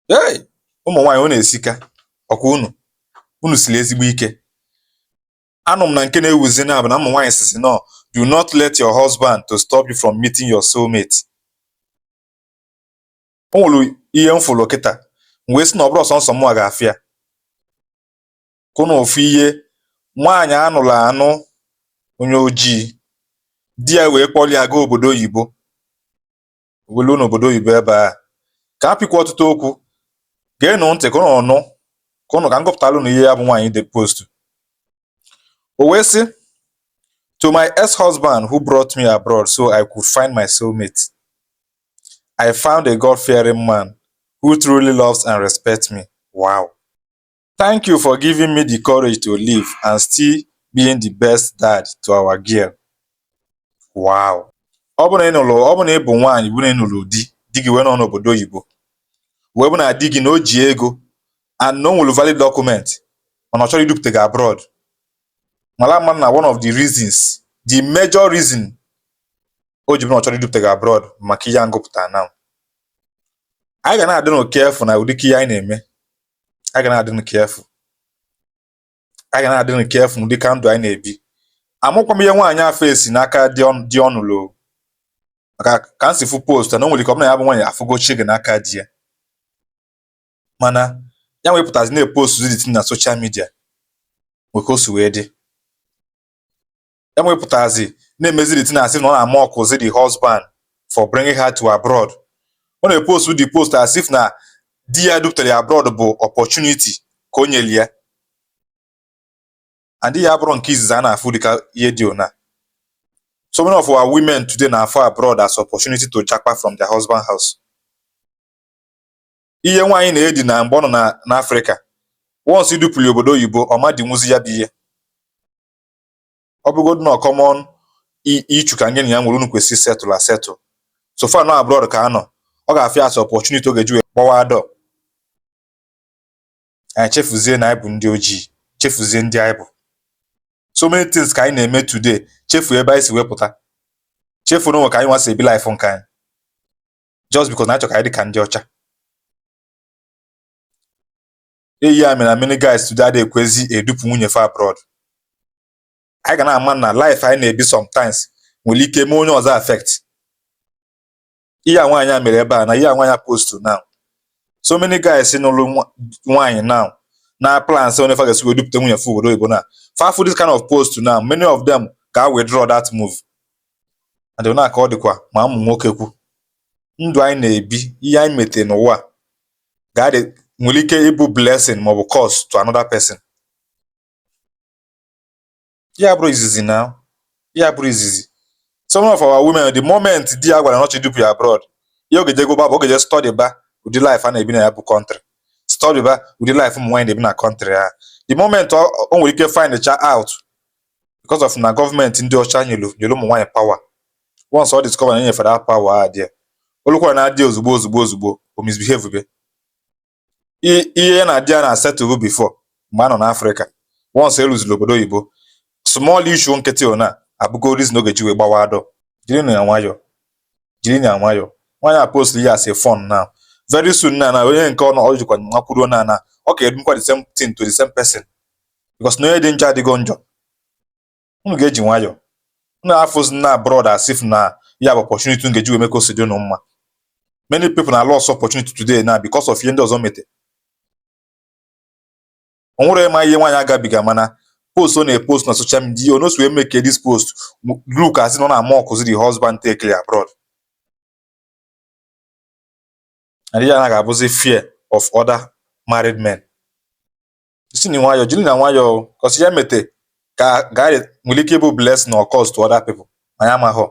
Hey! Ụmụ nwaanyị, unu esika ọkwa. Unu siri ezigbo ike. Anụ m na nke na-ewuzi na bụ na ụmụ nwaanyị sisi no, do not let your husband to stop you from meeting your soulmate. O nwere ihe m fụrụ kịta m wee sị na ọ bụrụ sọnsọ mụnwa ga-afụ ya, ka unu ofu ihe nwaanyị anụrụ anụ onye ojii, di ya wee kpọrọ ya gaa obodo oyibo, welu n'obodo oyibo ebe a ka a pịkwa ọtụtụ okwu. Geenụ ntị ka unu nụ, ka unu ka m gụpụtara unu ihe ya bụ nwaanyị de post. O wee sị, "To my ex-husband who brought me abroad so I could find my soulmate. I found a God-fearing man who truly loves and respects me. Wow. Thank you for giving me the courage to live and still being the best dad to our girl." Wow. Ọ bụrụ na ị nụrụ, ọ bụrụ na ị bụ nwaanyị, bụ na ị nụrụ di, di gị wee nọ n'obodo oyibo, wee bụ na di gị na o ji ego and na o nwere valid document, mana ọ chọrọ idupụta gị abroad, mara ama na one of the reasons, the major reason o ji bụ na ọ chọrọ idupụta gị abroad maka ihe a ngụpụta now. Anyị ga na-adị nụ careful na ụdịka ihe anyị na-eme. Anyị ga na-adị nụ careful. Anyị ga na-adị nụ careful n'ụdịka ndụ anyị na-ebi. Amakwa m ihe nwaanyị afọ esi n'aka di ọ nụrụ o. Maka ka m si fụ post na o nwere ike ọ bụrụ na ya bụ nwaanyị afụgo shege n'aka di ya, mana ya nwepụtazi na-epost the thing na social media, nwe ka o si wee dị. Ya nwepụtazi na-emezi the thing, asị na ọ na-ama ọkụzi the husband for bringing her to abroad. Ọ na-epost the post as if na di ya dupụtara ya abroad bụ opportunity ka o nyere ya, and ya abụrụ nke izizi a na-afụ dịka ihe dị ona. So many of our women today na-afụ abroad as opportunity to japa from their husband house. Ihe nwaanyị na-edi na mgbe ọ nọ na n'Africa, once idupụrụ obodo oyibo, ọ ma dinwuzi ya bụ ihe. Ọ bụrụgodu na common ichu ka ngị na ya nwere, unu kwesịrị settle asettle. So far na abroad ka a nọ, ọ ga-afịa as opportunity ọ ga-eji wee gbawa dọ. Anyị chefuzie na anyị bụ ndị ojii, chefuzie ndị anyị bụ. So many things ka anyị na-eme today, chefuo ebe anyị si wepụta, chefuo na onwe ka anyị nwa si ebi life nke anyị, just because na anyị chọrọ ka anyị dị ka ndị ọcha. Eyi ya mere na many guys today adịghị ekwezi edupụ nwunye fa abroad. Anyị ga na-ama na life anyị na-ebi sometimes nwere ike mee onye ọzọ affect. Ihe a nwaanyị a mere ebe a na ihe a nwaanyị a post now, so many guys nụrụ nwaanyị now na plan sị onye fa ga-esi wee dupụta nwunye fa obodo oyibo na fa afụ this kind of post now, many of them ga withdraw that move. And na ka ọ dịkwa ma ụmụ nwoke kwu, ndụ anyị na-ebi, ihe anyị metere n'ụwa ga-adị, nwere ike ịbụ blessing maọbụ curse to another person. Ya bụrụ izizi na ya bụrụ izizi, some of our women, the moment di ya gwara na ọ chọrọ idupụ ya abroad, ihe ọ ga-eje go ba bụ ọ ga-eje study ba ụdị life a na-ebi na ya bụ country, study ba ụdị life ụmụ nwaanyị na-ebi na country ha. The moment o nwere ike find cha out, because of na gọọmenti ndị ọcha nyelu ụmụ nwaanyị power, once ọ discover na enyefere ha power a dị olukwara na adị ozugbo ozugbo ozugbo, o misbehave be ihe ya na di ya na settle before mgbe a nọ n'Africa. Once eruziri obodo oyibo, small issue nkịtị ona abụgo reason oge ji wee gbawa adọ. Jiri na nwayọ, jiri na nwayọ. Nwaanyị a post ya as a fun now, very soon na onye nke ọ nọ ọ jikwa nwakwuruo na ọ ka edumkwa the same thing to the same person, because na onye dị njọ adịgo njọ. Unu ga-eji nwayọ. Unu afụzi na abroad as if na ya bụ opportunity unu ga-eji wee mee ka o si dị unu mma. Many people na lost opportunity today na because of ihe ndị ọzọ mete. O nwere ịma ihe nwaanyị agabiga, mana post ọ na-epost na social media, ono si wee make this post look as if na ọ na-ama ọkụzi the husband take ya abroad, and ihe a ga-abụzi fear of other married men. Si na nwayọ, jiri na nwayọ, cause ya mete ka ga nwere ike ịbụ blessing or curse to other people, ma ya amaghọ.